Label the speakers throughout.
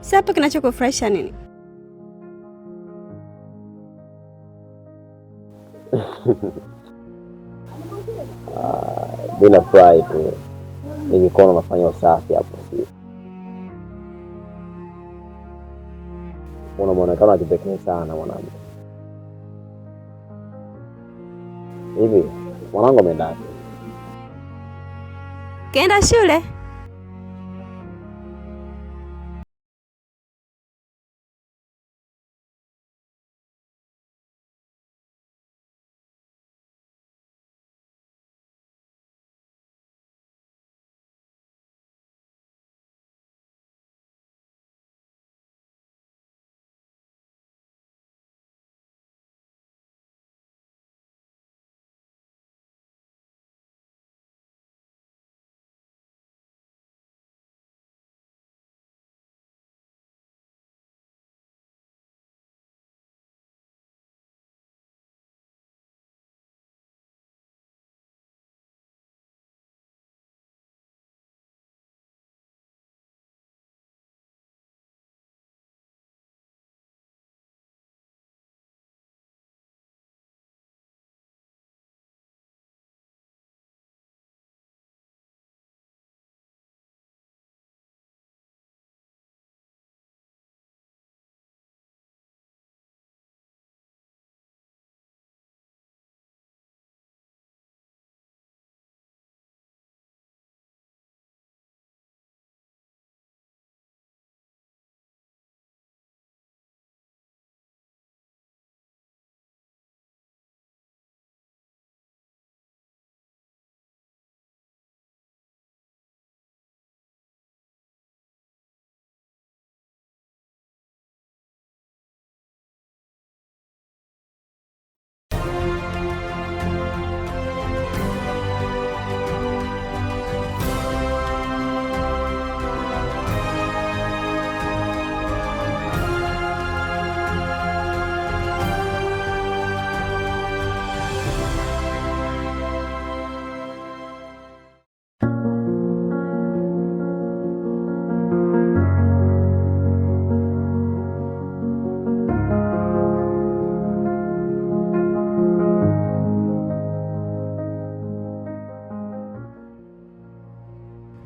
Speaker 1: Sasa hapo kinachokufurahisha nini?
Speaker 2: Mimi nafurahi tu nikikuona unafanya usafi hapo. Una muonekano wa kipekee sana mwanangu. Hivi mwanangu ameenda wapi?
Speaker 1: Kaenda shule.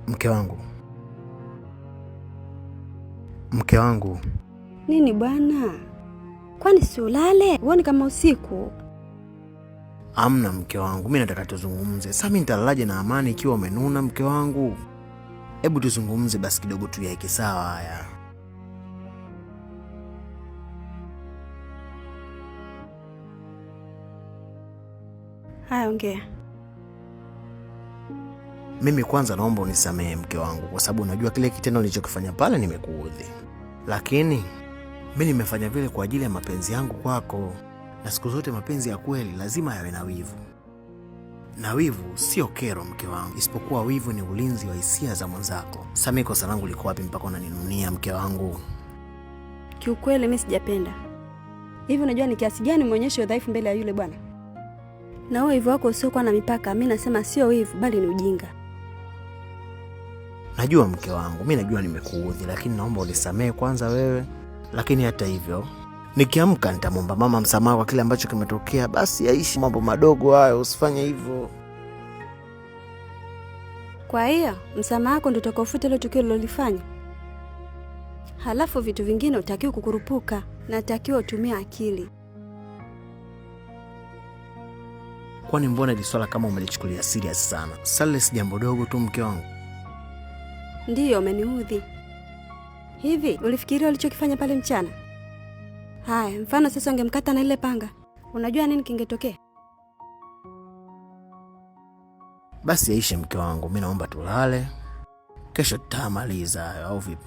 Speaker 3: Mke wangu, mke wangu.
Speaker 1: Nini bwana? Kwani si ulale? Huoni kama usiku?
Speaker 3: Amna mke wangu, mi nataka tuzungumze. Sasa mi nitalalaje na amani ikiwa umenuna mke wangu? Hebu tuzungumze basi kidogo, tuyaeke sawa haya.
Speaker 1: Haya, ongea.
Speaker 3: Mimi kwanza naomba unisamehe mke wangu, kwa sababu unajua kile kitendo nilichokifanya pale nimekuudhi, lakini mi nimefanya vile kwa ajili ya mapenzi yangu kwako, na siku zote mapenzi ya kweli lazima yawe na wivu, na wivu sio kero mke wangu, isipokuwa wivu ni ulinzi wa hisia za mwenzako. Sasa mimi kosa langu liko wapi mpaka unaninunia mke wangu?
Speaker 1: Kiukweli mimi sijapenda. Hivi unajua ni kiasi gani umeonyesha udhaifu mbele ya yule bwana? Na huo wivu wako usiokuwa na mipaka, mimi nasema sio wivu bali ni ujinga.
Speaker 3: Najua mke wangu, mi najua nimekuudhi, lakini naomba unisamehe kwanza wewe. Lakini hata hivyo, nikiamka nitamwomba mama msamaha kwa kile ambacho kimetokea. Basi aishi mambo madogo hayo, usifanye hivyo.
Speaker 1: Kwa hiyo msamaha wako ndio utakaofuta ile tukio lilolifanya. Halafu vitu vingine utakiwa kukurupuka, natakiwa utumie akili.
Speaker 3: Kwani mbona hili swala kama umelichukulia serious sana? Sale si jambo dogo tu mke wangu.
Speaker 1: Ndiyo, umeniudhi. Hivi ulifikiria ulichokifanya pale mchana? Haya, mfano sasa ungemkata na ile panga, unajua nini kingetokea?
Speaker 3: Basi yaishe mke wangu, mi naomba tulale, kesho tutamaliza hayo, au vipi?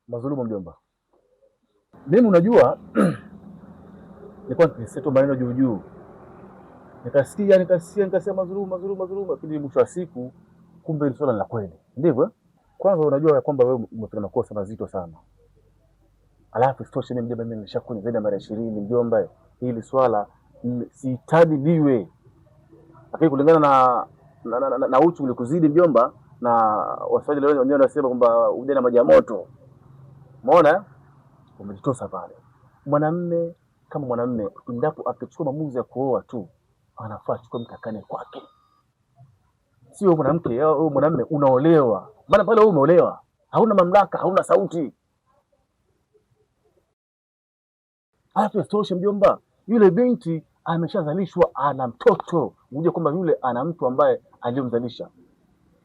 Speaker 4: Mazulumu mjomba. Mimi unajua nilikuwa nikisikia tu maneno juu juu, nikasikia nikasikia nikasikia madhulumu madhulumu madhulumu, lakini mwisho wa siku kumbe ni swala la kweli, ndivyo eh? Kwanza unajua ya kwamba wewe umefanya makosa mazito sana, alafu isitoshe mimi mjomba, mimi nimeshakunya zaidi ya mara 20 mjomba, hili swala sihitaji liwe, lakini kulingana na uchu ulikuzidi mjomba, na Waswahili wenyewe wanasema kwamba ujana maji ya moto, umeona eh? Umejitosa pale. Mwanamme kama mwanamme, endapo akichukua maamuzi ya kuoa tu, anafaa achukue mke akane kwake, sio mwanamke au mwanamme unaolewa. Maana pale wewe umeolewa, hauna mamlaka, hauna sauti. Alafu isitoshe mjomba, yule binti ameshazalishwa, ana mtoto. Unajua kwamba yule ana mtu ambaye aliyomzalisha.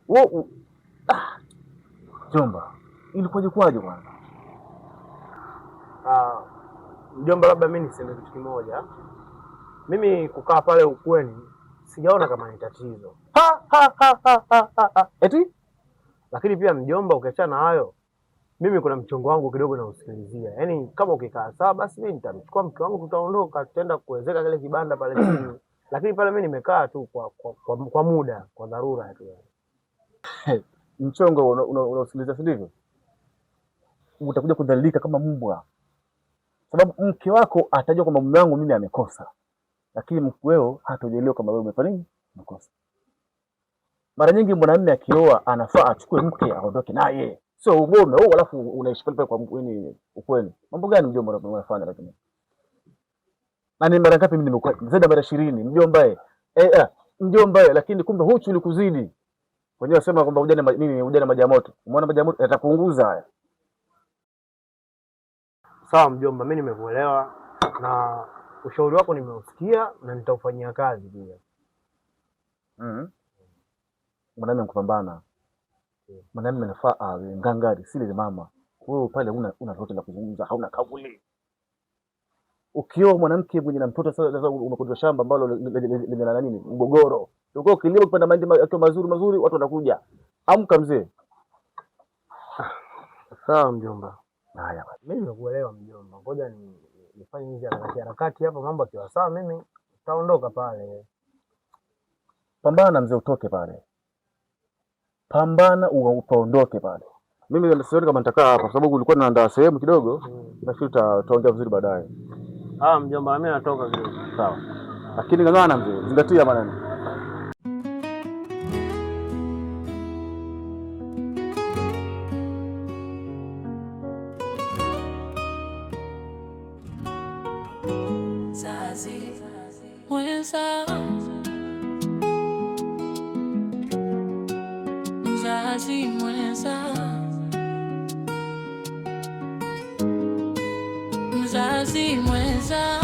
Speaker 4: Wewe mjomba, ilikuwaje kwaje bwana?
Speaker 5: Ah, mjomba, labda mimi niseme kitu kimoja. Mimi kukaa pale ukweni sijaona kama ni tatizo.
Speaker 4: Ha, ha, ha, ha, ha, ha, ha. Eti?
Speaker 5: Lakini pia mjomba, ukiachana hayo, mimi kuna mchongo wangu kidogo nausikilizia. Yaani kama ukikaa sawa, basi mimi nitamchukua mke wangu, tutaondoka, tutaenda kuwezeka kile kibanda pale chini. Lakini pale mimi nimekaa tu kwa muda, kwa dharura tu.
Speaker 4: Mchongo unausikiliza, si ndivyo? Utakuja kudhalilika kama mbwa, sababu mke wako atajua kwamba mume wangu mimi amekosa, lakini mkweo hatojelewa kama wewe umefanya nini makosa. Mara nyingi mwanamume akioa anafaa achukue mke aondoke naye, sio ugome wewe, alafu unaishi pale pale kwa nini ukweni. Mambo gani mjomba unafanya? Lakini na ni mara ngapi mimi nimekuwa zaidi ya mara 20 mjomba, mjomba, lakini kumbe huchu ulikuzidi. Wenyewe wasema kwamba ujana nini, ujana maji ya moto. Umeona maji ya moto yatakuunguza haya.
Speaker 5: Sawa mjomba, mimi nimekuelewa na ushauri wako nimeusikia na nitaufanyia kazi pia.
Speaker 4: Mwanamume kupambana. Mwanamume anafaa awe ngangari, si ile mama. Wewe pale una lolote la kuzungumza, hauna kauli. Ukioa mwanamke mwenye na mtoto sasa, umekodisha shamba ambalo lenye na nini, mgogoro. Uko kilimo kupanda mahindi yakiwa mazuri mazuri, watu wanakuja. Amka mzee.
Speaker 5: Sawa mjomba.
Speaker 4: Haya,
Speaker 5: mimi nimekuelewa mjomba. Ngoja nifanye hizi harakati hapo, mambo yakiwa sawa mimi nitaondoka pale.
Speaker 4: Pambana mzee, utoke pale. Pambana ukaondoke pale. Mimi sioni kama nitakaa hapa kwa sababu ulikuwa unaandaa sehemu kidogo. Nafikiri tutaongea vizuri baadaye.
Speaker 5: Ah, mjomba, mimi natoka kidogo.
Speaker 4: Sawa. Lakini ng'ang'ana mzee, zingatia maneno.
Speaker 6: Mzazi mwenza, mzazi mwenza, mzazi mwenza,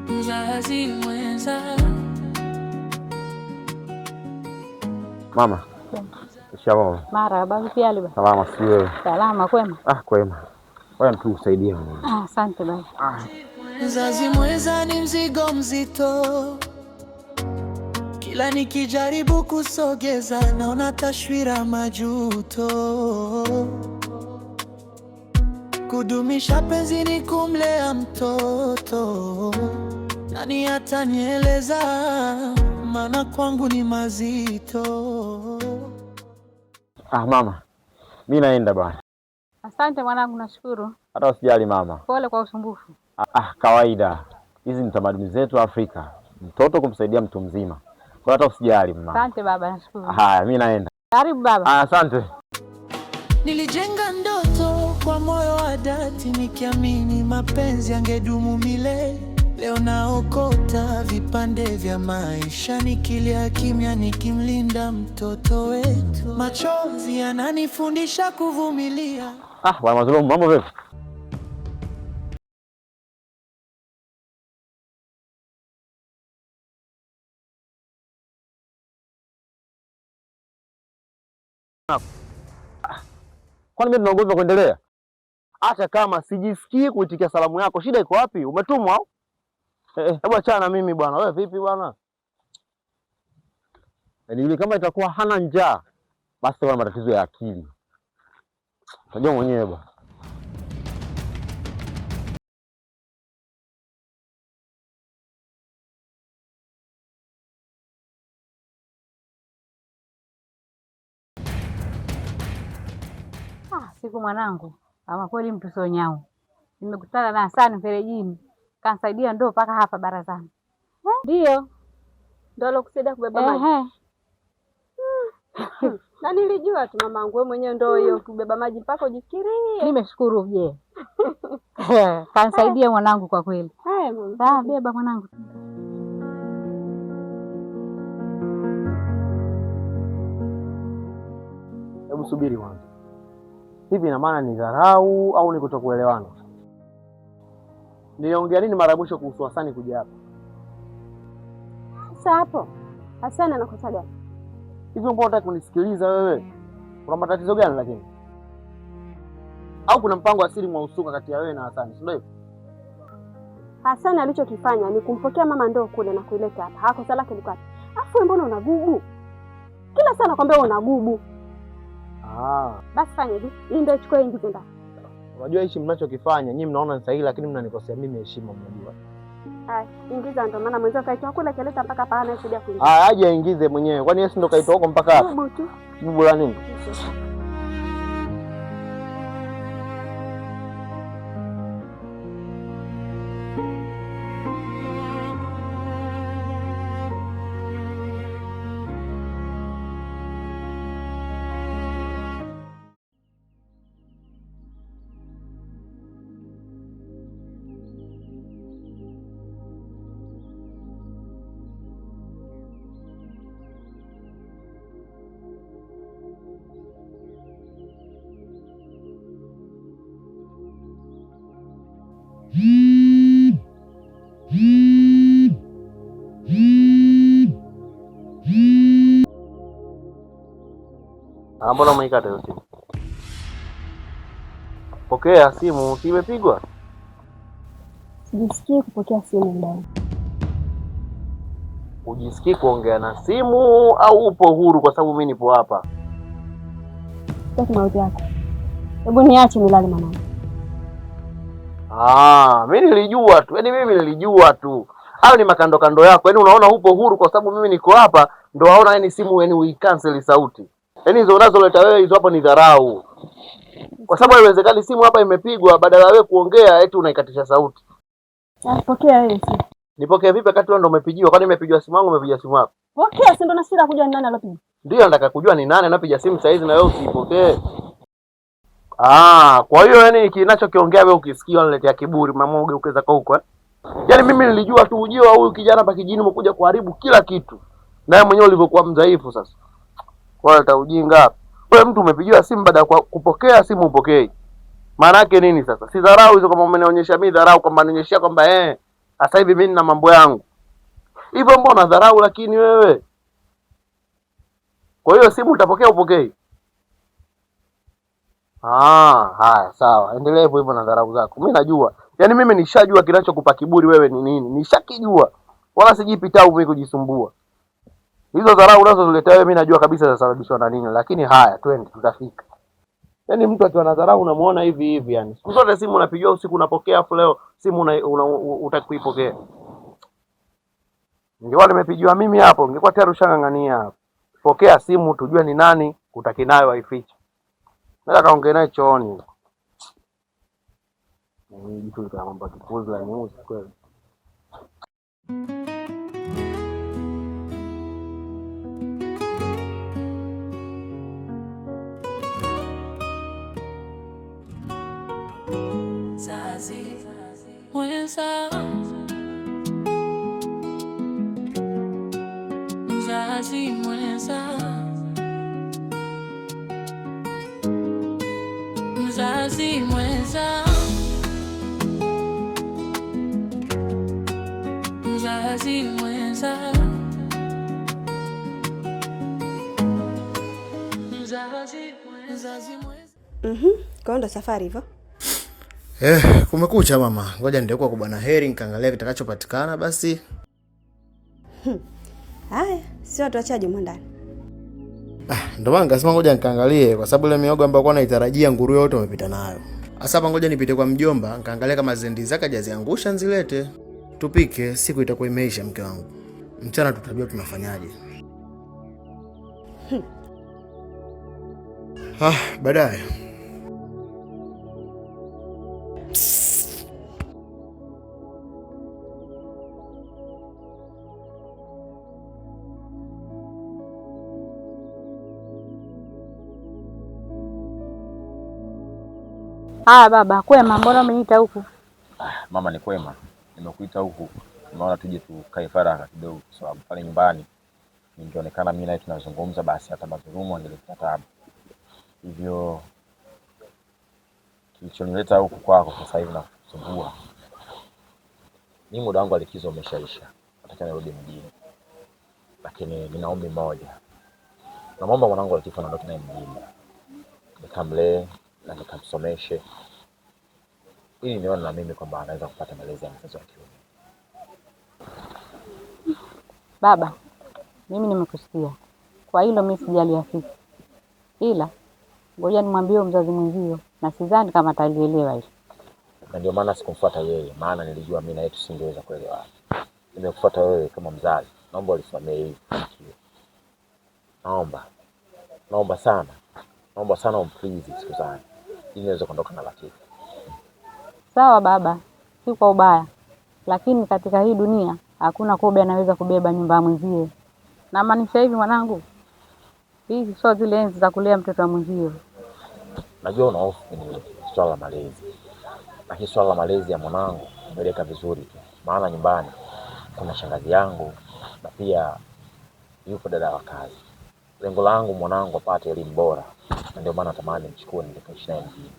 Speaker 6: mzazi mwenza.
Speaker 2: Mama. Shikamoo.
Speaker 7: Marhaba, vipi hali baba?
Speaker 2: Salama, si wewe?
Speaker 7: Salama, kwema.
Speaker 2: Ah, kwema. Wewe mtu usaidie mimi.
Speaker 7: Ah, asante baba.
Speaker 6: Mzazi mwenza ni mzigo mzito, kila nikijaribu kusogeza naona taswira majuto. Kudumisha penzi ni kumlea mtoto, nani atanieleza? Maana kwangu ni mazito.
Speaker 2: Ah, mama, mimi naenda bwana.
Speaker 7: Asante mwanangu, nashukuru.
Speaker 2: Hata usijali mama.
Speaker 7: Pole kwa usumbufu.
Speaker 2: Ah, kawaida. Hizi ni tamaduni zetu Afrika, mtoto kumsaidia mtu mzima. Kwa hata usijali mama.
Speaker 7: Asante baba, nashukuru.
Speaker 2: Haya, mimi naenda.
Speaker 7: Karibu baba.
Speaker 2: Ah, asante.
Speaker 6: Nilijenga ndoto kwa moyo wa dhati, nikiamini mapenzi yangedumu milele. Leo naokota vipande vya maisha, nikilia kimya, nikimlinda mtoto wetu. Machozi yananifundisha kuvumilia.
Speaker 2: Ah, bwana Mazulumu, mambo vipi? Kwani mimi tunaogopa kuendelea? Hata kama sijisikii kuitikia salamu yako, shida iko wapi? Umetumwa au? Hebu achana na mimi bwana. Wewe vipi bwana? Yaani yule kama itakuwa hana njaa, basi wana matatizo ya akili. Unajua mwenyewe bwana.
Speaker 7: Ah, siku mwanangu, ama kweli mtu sio nyau. Nimekutana na Hasani mferejini, kanisaidia ndoo mpaka hapa barazani. Ndio.
Speaker 1: Ndio alokusaidia kubeba maji.
Speaker 7: Ehe.
Speaker 1: Na nilijua tu mamangu, wewe mwenyewe ndio hiyo kubeba maji mpaka ujifikirie.
Speaker 7: Nimeshukuru je. Kanisaidia mwanangu kwa kweli.
Speaker 1: Haya mama.
Speaker 7: Sawa, beba mwanangu.
Speaker 5: Hebu subiri kwanza. Hivi ina maana ni dharau au ni kutokuelewana? Niliongea nini mara ya mwisho kuhusu Hasani kuja hapa?
Speaker 1: Sasa hapo Hasani anakosa gani?
Speaker 5: Hivi mbona unataka kunisikiliza wewe? Kuna matatizo gani lakini? Au kuna mpango wa siri mwausuka kati ya wewe na Hasani, si ndio hivyo?
Speaker 1: Hasani alichokifanya ni kumpokea mama ndoo kule na kuileta hapa. Hakosa lake liko wapi? Afu wewe mbona una gubu? Kila saa nakwambia wewe una gubu.
Speaker 5: Ah,
Speaker 1: Basi fanya hivi, hii ndio chukua ingize ndani.
Speaker 5: unajua hichi mnachokifanya nyinyi mnaona ni sahihi lakini mnanikosea mimi heshima mnajua.
Speaker 1: Haya, ingiza ndo maana mwenzio kaitoa kule keleta mpaka hapa hana shida kuingiza.
Speaker 5: Ah, aje aingize mwenyewe. Kwani yeye si ndo kaitoa huko mpaka hapa?
Speaker 1: Gubu tu.
Speaker 5: Gubu la nini? Ah, mbona umeikata hiyo simu? Pokea simu, si imepigwa?
Speaker 1: Sijisikii kupokea simu mdau.
Speaker 5: Ujisikii kuongea na simu au upo huru kwa sababu mimi nipo hapa?
Speaker 1: Sitaki mauti yako. Hebu niache nilale mwanangu.
Speaker 5: Ah, mimi nilijua tu. Yaani mimi nilijua tu. Hayo ni makando kando yako. Yaani unaona upo huru kwa sababu mimi niko hapa ndo waona yani simu yani uicancel sauti. Yaani hizo unazoleta wewe hizo hapo ni dharau. Kwa sababu haiwezekani simu hapa imepigwa badala ya wewe kuongea eti unaikatisha sauti.
Speaker 1: Ah, pokea wewe simu.
Speaker 5: Nipokee vipi wakati wewe ndo umepigiwa? Kwani nimepigiwa simu yangu umepiga simu yako?
Speaker 1: Pokea, si ndo na shida kujua ni nani alopiga.
Speaker 5: Ndio nataka kujua ni nani anapiga simu saa hizi na wewe usiipokee. Ah, kwa hiyo yani kinachokiongea wewe ukisikia unaletea kiburi, mama ugeuke zako huko eh? Yaani mimi nilijua tu ujio wa huyu kijana hapa kijijini umekuja kuharibu kila kitu. Naye mwenyewe ulivyokuwa mdhaifu sasa. Wala ta ujinga. Wewe mtu umepigiwa simu baada ya kupokea simu upokei. Maana yake nini sasa? Si dharau hizo kama umenionyesha mimi dharau kwamba nionyeshia kwamba sasa hivi mimi nina mambo yangu. Hivyo mbona dharau lakini wewe? Kwa hiyo simu utapokea upokei? Ah, haya sawa. Endelea hivyo hivyo na dharau zako. Mimi najua. Yaani mimi nishajua kinachokupa kiburi wewe ni nini. Nishakijua. Wala sijipi tabu mimi kujisumbua. Hizo dharau unazozileta wewe mimi najua kabisa zinasababishwa na nini, lakini haya twende tutafika. Yaani mtu akiwa na dharau unamuona hivi hivi yani. Siku zote simu unapigiwa usiku unapokea, afu leo simu hutaki kuipokea. Ningekuwa nimepigiwa mimi hapo, ningekuwa tayari ushang'ang'ania hapo. Pokea simu tujue ni nani, utaki nayo aifiche. Nataka kaongee naye chooni. Jitu la mambo ya kipuzi la news kweli.
Speaker 6: Mzazi mwenza, mzazi mwenza, mzazi mwenza, mzazi mwenza, mzazi mzazi mwenza.
Speaker 1: Kwa hiyo ndo safari hivyo.
Speaker 3: Kumekucha mama. Ngoja ndio kwa Bwana Heri nikaangalia kitakachopatikana basi.
Speaker 1: Haya, sio watu wachaje humo ndani.
Speaker 3: Ndio maana nikasema ngoja nikaangalie kwa sababu ile miogo ambayo kwa naitarajia nguruwe wote wamepita nayo. Sasa hapa ngoja nipite kwa mjomba nikaangalia kama zendi zake hajaziangusha nzilete. Tupike, siku itakuwa imeisha mke wangu. Mchana tutajua tunafanyaje. Ah, baadaye.
Speaker 7: Haya baba, kwema, mbona umeniita huku?
Speaker 4: Mama ni kwema, nimekuita huku, nimeona tuje tukae faragha kidogo, kwa sababu pale nyumbani ningeonekana mimi naye tunazungumza, basi hata madhulumu angeleta taabu. Hivyo kilichonileta huku kwako sasa hivi na kusumbua, mimi muda wangu wa likizo umeshaisha, nataka nirudi mjini, lakini nina ombi moja. Namwomba mwanangu Latifa naondoke naye mjini, nikamlee na nikamsomeshe, ili nione na mimi kwamba anaweza kupata malezi ya mzazi wa kiume.
Speaker 7: Baba, mimi nimekusikia. Kwa hilo mimi sijali afiki. Ila ngoja nimwambie mzazi mwenzio na sidhani kama atalielewa hilo.
Speaker 4: Na ndio maana sikumfuata yeye, maana nilijua mimi na yeye tusingeweza kuelewana. Nimekufuata wewe kama mzazi, naomba ulisimamie hili tukio. Naomba, naomba sana, naomba sana umplease Sikuzani ili niweze kuondoka na Latifa.
Speaker 7: Sawa baba, si kwa ubaya, lakini katika hii dunia hakuna kobe anaweza kubeba nyumba ya mwenzie. Namaanisha hivi mwanangu, hizi sio zile enzi za kulea mtoto wa mwenzio.
Speaker 4: Najua una hofu kwenye swala la malezi, lakini swala la malezi ya mwanangu umeliweka vizuri tu, maana nyumbani kuna shangazi yangu na pia yupo dada wa kazi. Lengo langu mwanangu apate elimu bora, na ndio maana natamani nimchukue nikaishi naye mjini.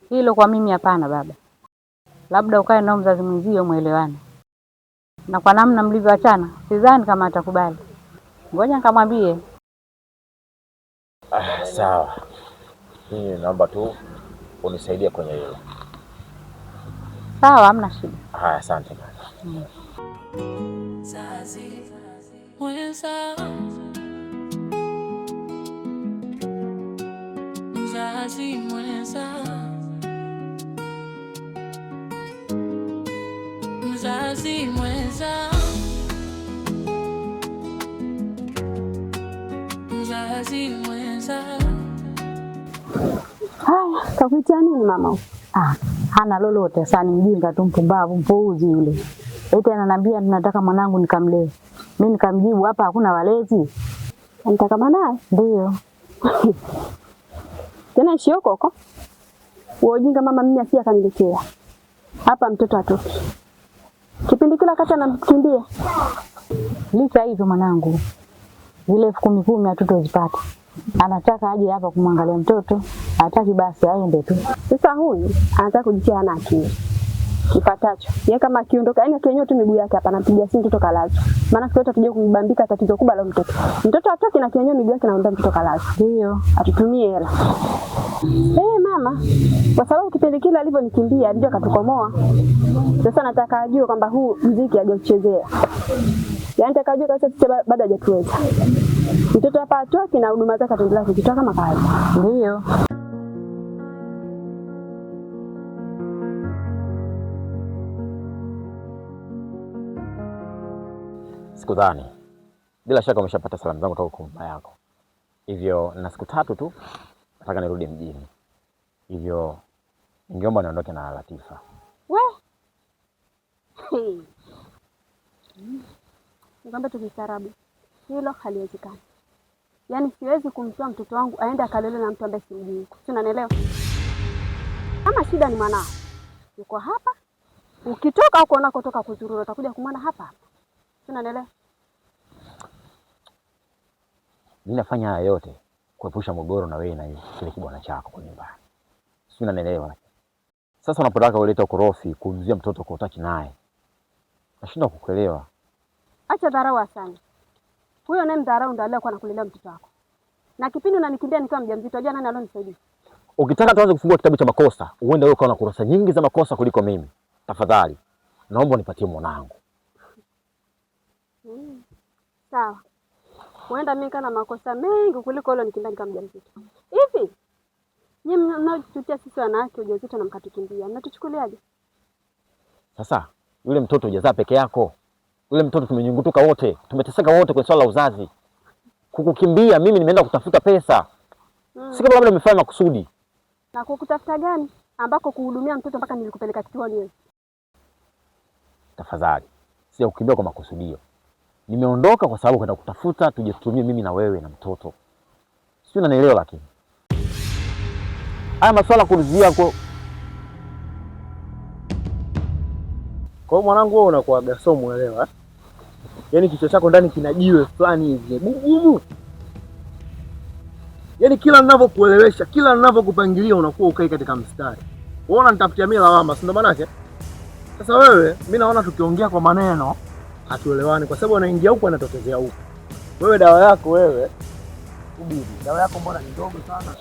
Speaker 7: Hilo kwa mimi hapana baba, labda ukae nao mzazi mwenzio mwelewane, na kwa namna mlivyoachana sidhani kama atakubali. Ngoja nikamwambie.
Speaker 4: Ah, sawa. Mimi naomba tu unisaidie kwenye hilo.
Speaker 7: Sawa, hamna shida.
Speaker 4: Haya, asante bana.
Speaker 6: Mzazi mwenza, mzazi mwenza, mzazi mwenza, mzazi mwenza.
Speaker 1: Haya, kakuitia nini mama?
Speaker 7: Ah, hana lolote sasa, ni mjinga tu, mpumbavu, mpuuzi yule. Eti ananiambia nataka mwanangu nikamlee. Mimi nikamjibu hapa hakuna walezi.
Speaker 1: Anataka mwanae?
Speaker 7: Ndio.
Speaker 1: Tena ishi huko huko. Huo ujinga mama mimi asija akaniletea. Hapa mtoto atoki. Kipindi kila kati anamkimbia.
Speaker 7: Licha hivyo mwanangu, zile 10,000 hatutozipata. Anataka aje hapa kumwangalia mtoto, hataki basi aende tu.
Speaker 1: Sasa huyu anataka kujitia hana akili. Kipatacho. Yeye kama akiondoka, yani akinyanyua tu miguu yake hapa anampigia simu mtoto kalazwa. Maana siku yote tuje kumbambika tatizo kubwa la mtoto. Mtoto atoki na akinyanyua miguu yake naomba mtoto kalazwa.
Speaker 7: Ndio.
Speaker 1: Atutumie hela. Mama, kwa sababu kipindi kile alivyonikimbia alijua katukomoa. Sasa nataka ajue kwamba huu mziki hajauchezea. Yaani nataka ajue kabisa sisi bado hajatuweza. Mtoto hapa atoki na huduma zake ataendelea kuzitoa kama kawaida.
Speaker 7: Ndio.
Speaker 4: Sikudhani. Bila shaka umeshapata salamu zangu kutoka kwa mama yako. Hivyo na siku 3 tu nataka nirudi mjini. Hivyo ningeomba niondoke na Latifa.
Speaker 1: We. Nikwambia tu kistaarabu. Hilo haliwezekani. Yaani siwezi kumtoa mtoto wangu aende akalelewe na mtu ambaye simjui. Si unanielewa? Kama shida ni mwanao. Yuko hapa. Ukitoka huko unakotoka kuzurura utakuja kumwona hapa hapa. Si unanielewa?
Speaker 4: Mimi nafanya haya yote kuepusha mgogoro na wewe na kile kibwana chako kwa nyumbani. Si unanielewa? Sasa unapotaka kuleta ukorofi kumzuia mtoto kwa utaki naye. Nashindwa kukuelewa.
Speaker 1: Acha dharau sana. Huyo naye mdharau ndio aliyekuwa anakulelea mtoto wako. Na kipindi unanikimbia nikiwa mjamzito, unajua nani alionisaidia?
Speaker 4: Ukitaka tuanze kufungua kitabu cha makosa, uende wewe ukaona kurasa nyingi za makosa kuliko mimi. Tafadhali, naomba unipatie mwanangu.
Speaker 1: Sawa. Huenda mimi kana makosa mengi kuliko hilo nikimbia nikiwa mjamzito. Hivi nyinyi mnaotutia sisi wanawake ujauzito na mkatukimbia, mnatuchukuliaje?
Speaker 2: Sasa yule mtoto hujazaa peke yako, yule mtoto tumenyungutuka wote, tumeteseka wote kwenye swala la uzazi. Kukukimbia mimi nimeenda kutafuta pesa, si kama labda nimefanya makusudi.
Speaker 1: Na kukutafuta gani ambako kuhudumia mtoto mpaka nilikupeleka kituoni wewe?
Speaker 2: Tafadhali, sija kukimbia kwa makusudio. Nimeondoka kwa sababu kwenda kutafuta tuje tutumie mimi na wewe na mtoto, sijui unanielewa? Lakini haya maswala kurudia kwa
Speaker 5: Kwa hiyo mwanangu, wewe unakuwaga sio muelewa. Eh? Yaani kichwa chako ndani kina jiwe fulani hivi gumu. Yaani kila ninavyokuelewesha, kila ninavyokupangilia unakuwa ukai katika mstari. Wewe unanitafutia mimi lawama, si ndo maana yake? Sasa wewe, mimi naona tukiongea kwa maneno hatuelewani kwa sababu anaingia huku anatokezea huku. Wewe dawa yako wewe, ubiri. Dawa yako mbona ni ndogo sana?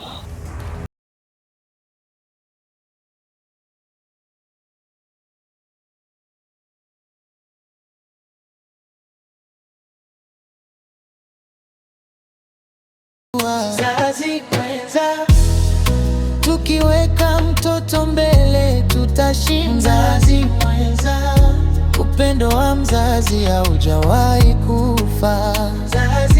Speaker 6: Mzazi mwenza, tukiweka mtoto mbele tutashinda. Mzazi mwenza, upendo wa mzazi haujawahi kufa. Mzazi